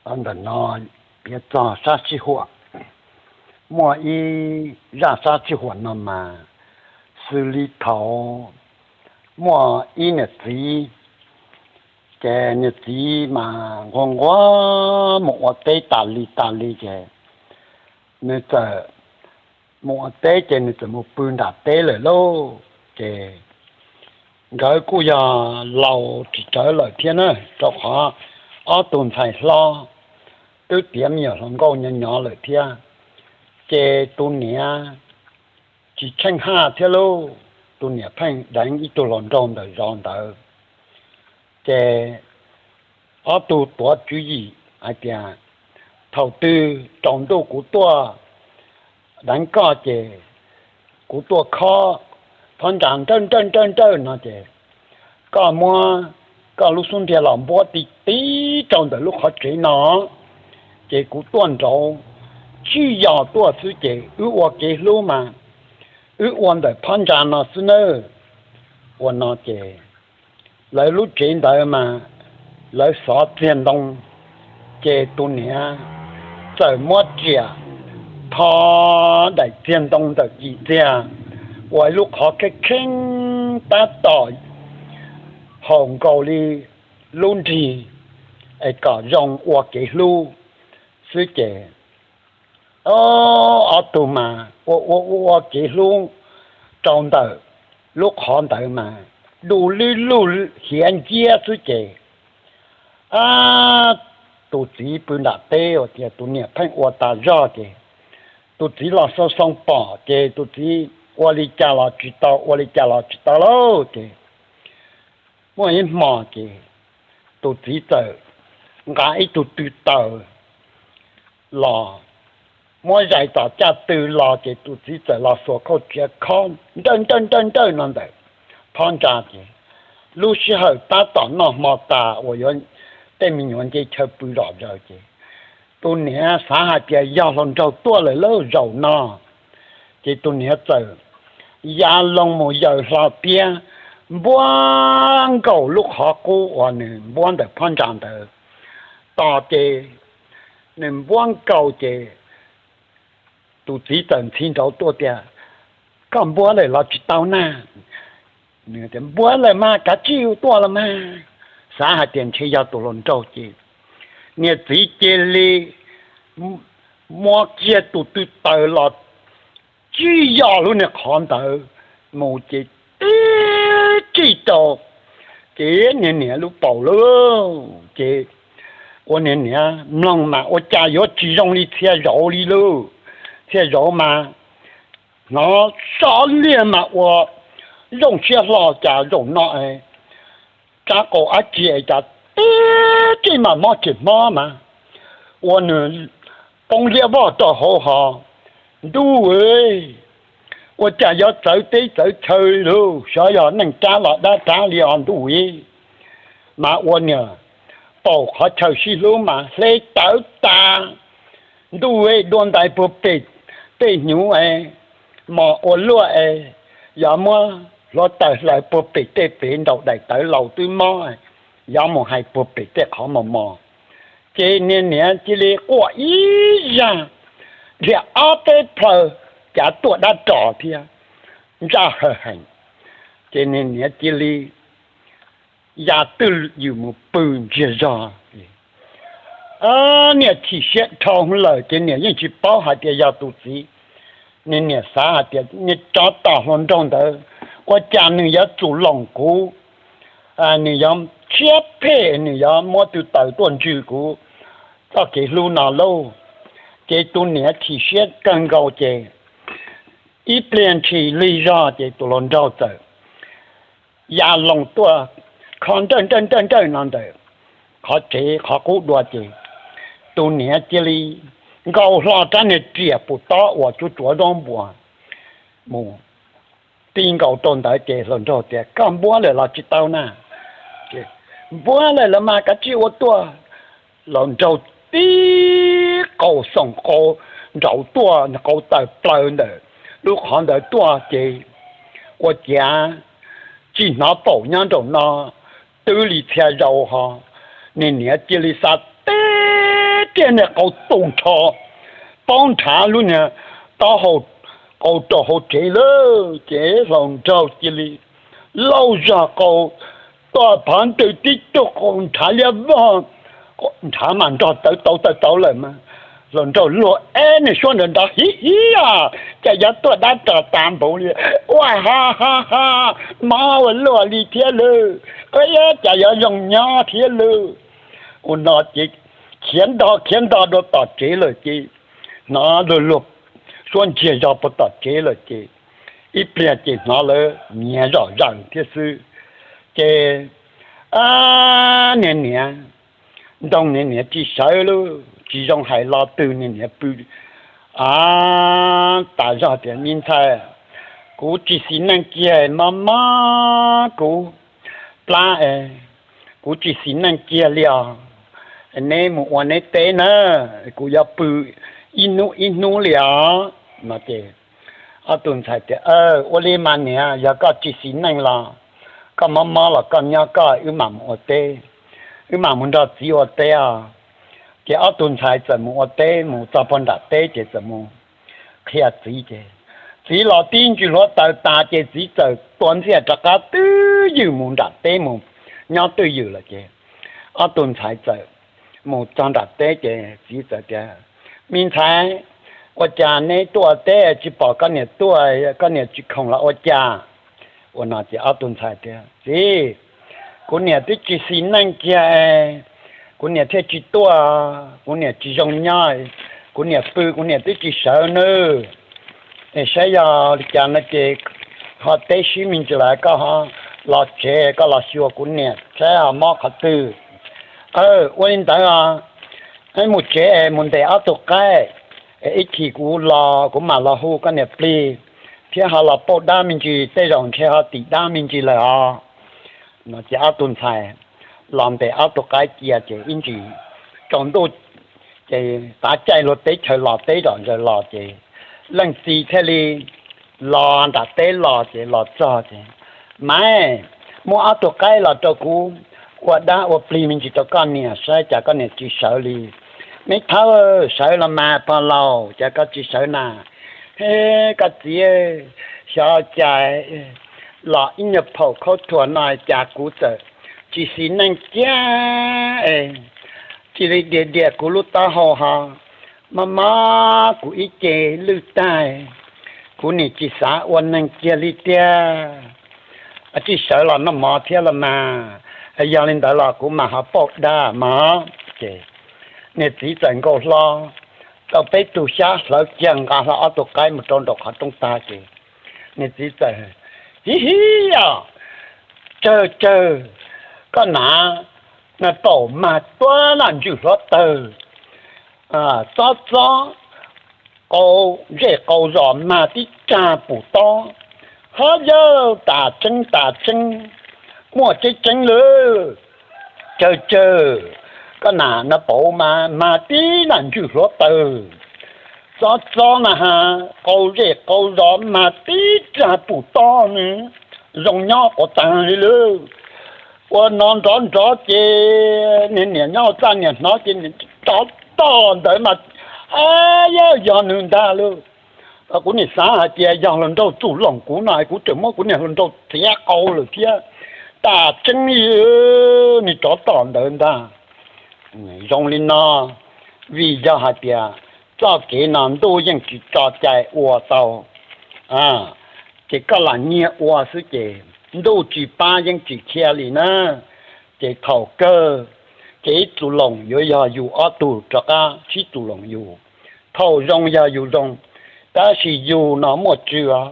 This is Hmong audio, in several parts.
Ntawm no piav txog sab sij huam, muaj ib zaj sab sij huam no mas xws li thaum muaj ib niam txiv, ces niam txiv mas nquag nquag mus ua teb tas li tas li ces nws txawm mus ua teb ces nws txawm mus pw nram teb lawm lauj. Ces nkawd kuj yog laus tsis tsawg lawm thiab na, rau qhov ob tug ntxhais hlob twb tiav me nyuam hluas nkauj nyob nyob lawm thiab. Ces tus niam tsis tsheej haj thiab lauj, tus niam pheej deev ib tug hluas nraug ntawm zos ntawd. Ces ob tug tuav tswv yim hais tias, thaum twg tsaus ntuj kuv tuaj deev koj ces kuv tuaj khob phab ntsa nrawj nrawj nrawj nrawj no ces koj muab koj lub xub ntiag los npuab ti ti rau ntawm lub qhov tsev no, ces kuv tuaj nraud tsij yos tuaj xwb ces wb ua kev hlub mas wb ua ntawm phab ntsa no xwb nawb. Ua no ces lawv lub tsev ntawd mas lawv xov txiag ntoo, ces tus niam txawm muab riam tho daim txiag ntoo ntawm cim txiag ua ib lub qhov kheej kheeb tab tom haum nkaus li lub nrig es kom zoo ua kev hlub xwb ces ob tug mas ua ua ua kev hlub rau ntawm lub qhov ntawd mas du lub lub hiav nciab xwb ces, ab, tus txiv pw nram teb ua tias tus niam pheej ua tas zog ces tus txiv los xoo xoo pom ces tus txiv ua li cas los tsis tau, ua li cas los tsis tau lauj. Ces muaj ib hmo ces tus txiv txawm nqa ib tug tw taws los, muab zais tom caj tw los ces tus txiv txawm los xuas khauj tsiav khob nrawj nrawj nrawj nrawj no ntawm phab ntsa ces lub sij hawm tab tom noj hmo tas uas yuav tej me nyuam nce chaw pw zom zaws ces tus niam xav hais tias yog hluas nraug tuaj lawm lauj zaum no. Ces tus niam txawm ya loo mus yaws hlo tiab npuab nkaus lub qhov qub uas nws npuab ntawm phab ntsa ntawd tos ces nws npuab nkaus ces tus txiv txawm ntxhi nraud tuaj tias, koj npuab lawm los tsis tau na? Npuab lawm mas kav tsij ua tuaj los mas. Xav hais tias ntshe yog tus hluas nraug ces niam txiv cia li muab kiag tus tw taws los tsij yos lub niag qhov ntawd mus ces tib tsij rau ces niag niam lub paum lawm ces ua niag niam mloog mas ua cas yuav tsis zoo li txhia zaus li lauj. Txhia zaus mas hnov sov liag mas ua zoo siab hlo cas zaum no es rab qau ab tsi es cas tib tsij mas mob tsis mob mas ua nws poob liab vog rau hauv hos. Ntuj, ua cas yuav txawv teb txawv chaw li lauj, xyov yog neej rab los dab rab li os ntuj. Mas ua niag paum qhov chaw sib hlub mas hle tawv tas. Ntuj, dua ntais puag pem tej hnyuv es mos ua luaj es yog muab hluav taws hlaws puag pem tej pem nraum daim tawv laus twb mob, yog mus hais puag pem tej qhov mos mos. Ces niag niam cia li quaj ib zaj, dhia ob peb plhaw, cav tuaj dab ros thiab, ntsaj hawj heem. Ces niag niam cia li ya twj ywm mus pw ntsiag zog. Niam chim siab dhau lawm ces niam yeej tsis paub hais tias yog tus txiv. Niag niam xav hais tias niag tsov tom hluas nraug ntawd ua cas nws yuav txum loos kuv, nws yuav siab phem, nws yuav muab tw taws tuaj ntswg kuv txoj kev hlub no lauj. Ces tus niam chim siab kawg nkaus ces ib pliag ntshis lig zog ces tus hluas nraug txawm ya loo tuaj kho nrawj nrawj nrawj nrawj no ntawm qhov tsev qhov qub dua ces tus niam cia li nkaus hlo rab niag riam pus tob uas tsuav tsuav zaub npua mus ti nkaus rau ntawd ces hluas nraug tias, koj npuab lawm los tsis tau na? Npuab lawm los mas kav tsij ua tuaj. Hluas nraug tib qau xoom qau nraud tuaj, qau tawm plaws ntawm lub qhov ntawd tuaj ces ua ciav tsis hnov paum nyob nraum no twb li txhia zaus ho. Niag niam cia li xa teb tiag niag qau tu nrho, paub nrhav lub niag taub hau qau rau hauv tsev lawm. Ces hluas nraug cia li lauj zog qau tuaj phav ntws tib tug qau nrhav liab vog, nrhav mas nrog tawv tau tawv tau lawm mas. Hluas nraug luag eb niag suab nrov nrov, hiv hiv, cas yuav tuaj dab ros tas npaum li, ua ha ha ha, mob ua luaj li thiab lawm, ua cas yuav zoo nyob thiab lawm. Ua no ces khiav nto khiav nto dua tom tsev lawm ces hnov luag luag suab ntsiag zog puag tom tsev lawm ces ib pliag ces hnov lawv nyiav zom zaws thiab xwb. Ces niag niam, nroo niag niam tsis sawv lawm, tsis zoo hais lo twg, niag niam pw tas zog tias, Me ntxhais, kuv tsis xis neej kiag, mob mob kuv plab es kuv tsis xis neej kiag li os. Neb mus ua neb teb na, kuv yuav pw ib hnub ib hnub li os. No ces ob tug ntxhais tias, Ua li mas niam, yog koj tsis xis neej los koj mob mob los koj nyob koj, wb mam mus ua teb, wb mam mus nrog txiv ua teb os. Ces ob tug ntxhais txawm mus ua teb, mus txog puag nram teb ces txawm mus qhia txiv ces txiv los tib ntsws hluav taws tas ces txiv txawm tua ntxiag rov qab twj ywm mus nram teb mus nyob twj ywm lawm ces ob tug ntxhais txawm mus txog nram teb ces txiv txawm tias, Me ntxhais, ua cas neb tuaj teb tsis pom koj niam tuaj, koj niam tsis khoom los ua cas? Ua no ces ob tug ntxhais tias, Txiv, kuv niam twb tsis xis neej kiag, kuv niam thiaj tsis tuaj, kuv niam tsis zoo nyob, kuv niam pw kuv niam twb tsis sawv nawb. Es saib yog li cas no ces ho teb sib me ntsis lawm koj ho los tsev koj los xyuas kuv niam saib ho mob qhov twg. Ua li ntawd os, mus tsev es mus ntes ob tug qaib, ib chim kuv los kuv mam los hu koj niam plig thiab ho los pauj dab me ntsis, tej zaum ntshe ho tim dab me ntsis lawm os. No ces ob tug ntxhais los ntes ob tug qaib cia ces ib ntsis tsaus ntuj ces tav caij luag teb chaws los teb zom zaws los ces leej txiv thiaj li los nram teb los ces los txog ces, Maiv, muab ob tug qaib los rau kuv ua dab ua plig me ntsis rau koj niam saib cas koj niam tsis sawv li. Me thawb, sawv los mas pog laus, cas koj tsis sawv na? He, koj txiv, xyov cas los ib nyuag phaum khaub thuas no cas kuv txawm tsis xis neej kiag, cia li diam diam kuv lub taub hau ho mob mob kuv ib ce lwj tag, kuv nim tsis xav ua neeg kiag li tiag. Tsis sawv los noj mov thiab los mas, yog li ntawd los kuv mam ho pauj dab mog. Ces niag txiv txawm nkaus hlo tau peb tug xyab hlawv kiag nqa hlo ob tug qaib mus rau nraum qhov rooj tag ces niag txiv txawm, Hiv hiv os, tsawg tsawg, koj nam, paum mag tuab nam ntswg hluav taws, txob txob, qau zej qau zos mag tib rag pum tob, hob yawg tas tseeb tas tseeb, muaj tseeb tseeb lawm. Tsawg tsawg, koj nam na paum mas mag tib nam ntswg hluav taws, txob txob na has qau zej qau zos mag tib rag pum tob ne, zoo nyob quav taag li lawm. Ua no nrov nrov ces niag niam nyob ua txaj niam hnov ces rov tom ntawd mas, a, yog yog nws ntag lauj. Kuv nim xav hais tias yog hluas nraug txuj loos kuv no kuv tseem muab kuv niag hluas nraug txiav qau lawm thiab. Tas tseeb li, nws rov tom ntawd ntag. Zoo li no, vim yog hais tias txoj kev no ntuj yeej tsis tso cai ua tau, ces koj lam nyiag ua xwb ces ntuj tsis pab yeej tsis khiav li na. Ces thaum kawg ces ib txuj loos yuav yog yus ob tug rov qab sib txuj loos yus. Thaum zoo yog yus zoo, tab sis yus no muaj tswv os,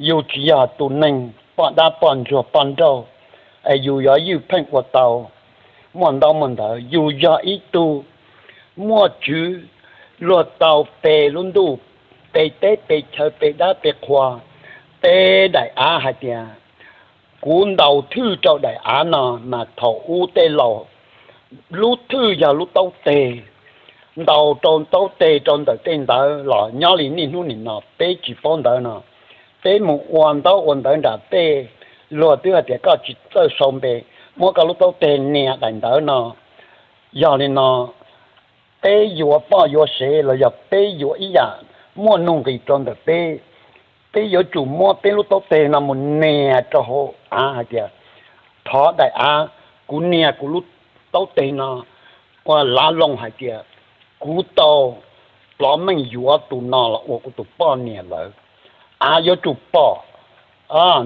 yus tsis yog tus neeg poj dab poj ntsuag poj nrauj es yus yuav ywj pheej ua tau. Muaj ntau muaj ntawd yus yog ib tug muaj tswv, luag tau pe lub ntuj, pe teb pe chaw, pe dab pe qhua, pe daim av hais tias kuv ntaus thwj rau daim av no mas thaum ub tej laus lub thwj yog lub taub teg, ntaus rau taub teg rau ntawm tej ntawd los nyob li niaj hnub nim no peb tsis paub ntawd no. Peb mus ua ntaub ua ntawv nram tej, luag twb hais tias koj tsis txawj sau npe, muab koj lub taub teg nias daim ntawv no. Yog li no peb yuav poj yuav sev los yog peb yuav ib yam muaj nuj nqis rau ntawm peb, peb yuav tsum muab peb lub taub teg no mus nias rau hauv av hais tias, thov daim av, kuv nias kuv lub taub teg no ua lav loo hais tias kuv tau plov meej yuav tus no los ua kuv tus poj niam lawm. Av yuav tsum pom,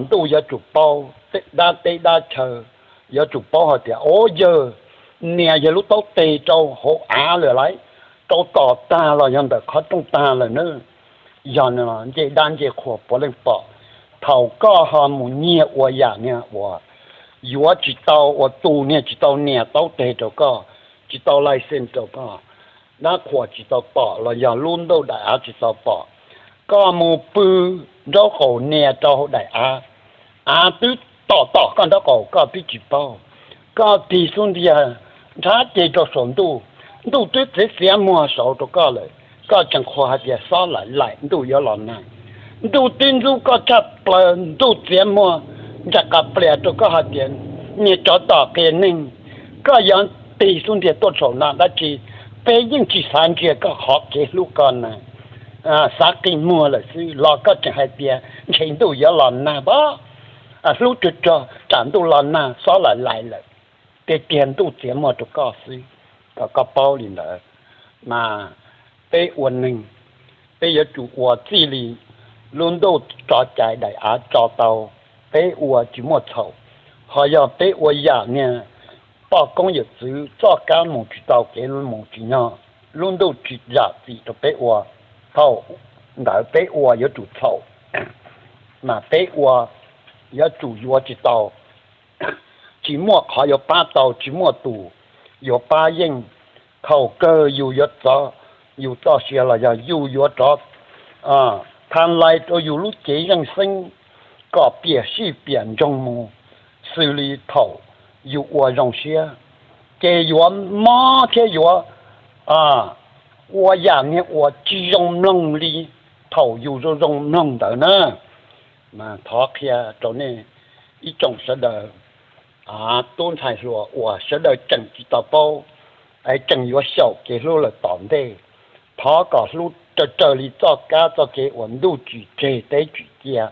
ntuj yuav tsum paub, dab teb dab chaw yuav tsum paub hais tias, o, yawg nias yawg lub taub teg rau hauv av lawm lauj, rau tom tag los yog ntawm qhov rooj tag lawm na. Yog no ncej dab ncej qhua puav leej pom. Thaum koj ho mus nyiag ua yam niag uas yuav tsis tau, uas tus niag tsis tau nias taub teg rau koj, tsis tau license rau koj, dab qhuas tsis tau pom los yog lub ntuj daim av tsis tau pom, koj mus pw nraub qaum nias rau hauv daim av, av twb tom tom koj nraub qaum koj twb tsis paub, koj tig xub ntiag nrhab ceg rau saum ntuj, ntuj twb txiav txiav muag saud rau koj lawm, koj tseem qhuas hais tias xob laim laim ntuj yuav los nag. Ntuj twb ntxub koj tshaj plaws, ntuj txiav muag ntsa qas plias rau koj hais tias niag tsov tom qias neeg, koj yuav tig xub ntiag tuaj saum no dab tsi? Peb yeej tsis xav ntsia koj qhov kev hlub koj na, xav qi muag lawm xwb los koj tseem hais tias ntshe ntuj yuav los nag pab, hlub tsuag tsuag tsam ntuj los nag xob laim laim lawm. Tiag tiag ntuj txiav muag rau koj xwb, kom koj paub li ntawd. Mas peb ua neeg, peb yuav tsum ua txij li lub ntuj tso cai daim av tso tau, peb ua tsis muaj txhaum. Ho yog peb ua yam niag poj koob yawm txwv txoj kab mus tsis tau kev mus tsis nyog, lub ntuj tsis zam txim rau peb ua, thaum ntawd peb ua yuav tsum txhaum. Mas peb ua yuav tsum yuav tsis tau, tsis muaj qhov yuav pab tau, tsis muaj tus yuav pab yeej. Thaum kawg yus yuav txo, yus txoj sia los yog yus yuav rov tha lais rau yus lub cev zeej xeeb kom piam sij piam ntsoog mus xws li thaum yus ua zoo siab, ces yuav mob thiab yuav ua yam niag uas tsis zoo mloog li thaum yus zoo zoo mloog ntawd na. Mas thov qhia rau nej ib tsoom sawv daws, tub ntxhais hluas uas sawv daws tseem tsis tau paub, es tseem yuav xyaum kev hlub lawm tom ntej, thov kom hlub raws raws li txoj kab txoj kev uas ntuj tsis tseg teb tsis cia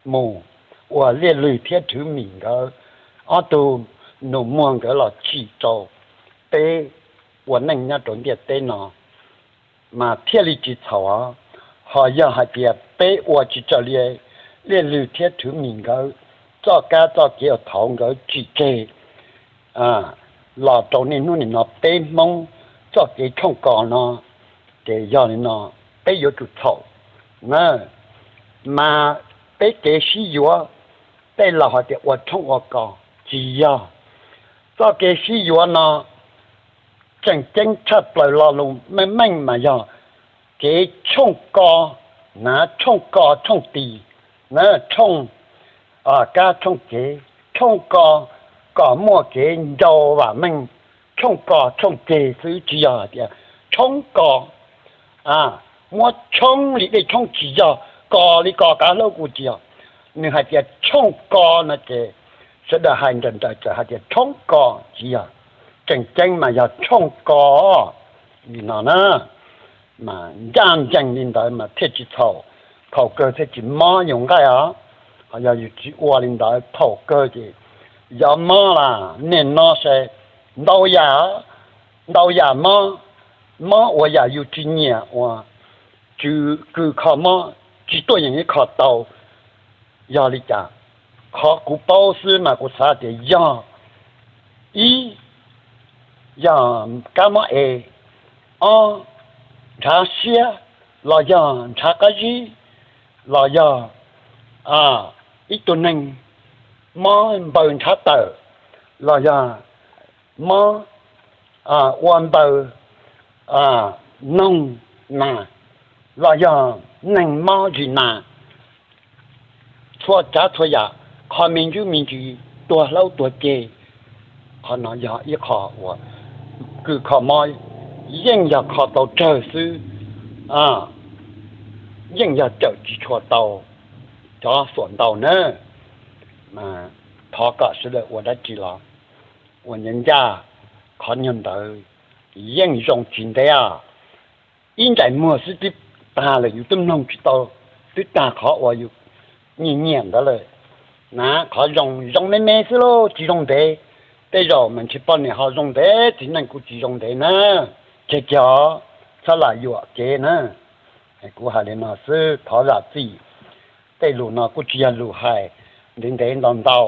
mus, uas Liaj Lwg thiab Rhwv Mim nkawd ob tug nus muag nkawd los tsim rau peb ua neej nyob rau ntiaj teb no, mas thiaj li tsis txhaum. Ho yog hais tias peb ua tsis raws li Liaj Lwg thiab Rhwv Mim nkawd txoj kab txoj kev uas thaum nkawd tsim tseg los rau niaj hnub nim no peb Hmoob txoj kev tshoob kos no, ces yog li no peb yuav tsum txhaum na. Mas peb kev sib yuav, tej laus hais tias ua tshoob ua kos, tsis yog. Txoj kev sib yuav no tseem ceeb tshaj plaws lo lus meej meej mas yog kev tshooj ko, na, tshooj ko tshooj tis, na, tshooj kab tshooj kev, tshooj ko kom muaj kev ncau vam meej, tshooj ko tshooj ceg xwb tsis yog hais tias tshoob ko, muab tshoob li dej tshoob tsis yog, ko li ko kav hlaub kuj tsis yog. Nws hais tias tshooj ko no ces sawv daws hais nrawm nrawm txawm hais tias tshoob ko, tsis yog. Tseem ceeb mas yog tshooj ko li no na. Mas ncaj ncees li ntawd mas thiaj tsis txhaum, thaum kawg thiaj tsis mob yus nqaij os. Ho yog yus tsis ua li ntawd thaum kawg ces yog mob las niaj no se ntau yam, ntau yam mob, mob uas yam yus tsis nyiam uas tsw kws kho mob tsis tuaj yeem ib qho tau. Yog li cas? Qhov kuv paub xwb mas kuv xav tias yog, ib, yog kab mob es, ob, ntshav siab, los yog ntshav qab zib, los yog ib tug neeg mob npaws ntshav tawm, los yog mob ua npaws noog nas, los yog neeg mob zis nas, txhua tsav txhua yam, qhov me ntsis me ntsis tuag hlaub tuag ceg. Qhov no yog ib qho uas kws kho mob yeej yog kho tau tsawg xwb, yeej yog cawm tsis tshua tau cov xuam ntau na. Thov kom sawv daws ua dab tsi los ua ncaj ncaj qhov nyuag ntawd. Yeej zoo tsis ntev os, ib ntsais muag xwb twb tag lawm, yus twb mloog tsis tau, twb tag qhov uas yus nyiam nyiam ntawd lawm na. Qhov zoo zoo me me xwb lauj, tsis zoo ntev. Tej zaum mas ntshe poj niam ho zoo ntev, txiv neej kuj tsis zoo ntev na. Tseg kiag os, txhob lam yuam kev na. Kuv hais li no xwb, thov zam txim. Tej lus no kuj tsis yog lus hais ntev ntev ntau ntau,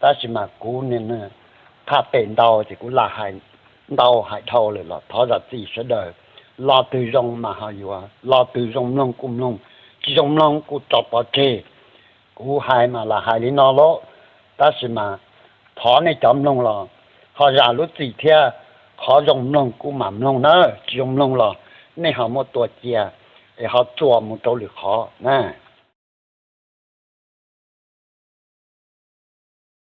tab sis mas kuv niaj hnub tham pem ntau ces kuv lam hais ntau hais dhau lawm los thov zam txim sawv daws. Lo twg zoo mas ho yuav, lo twg zoo mloog kuj mloog, tsis zoo mloog kuj tso pov tseg. Kuv hais mas lam hais li no lauj, tab sis mas thov nej cov mloog los ho zam lub txim thiab. Qhov zoo mloog kuj mam mloog na, tsis zoo mloog los nej ho muab tua cia es ho tsuas mus rau lwm qhov na.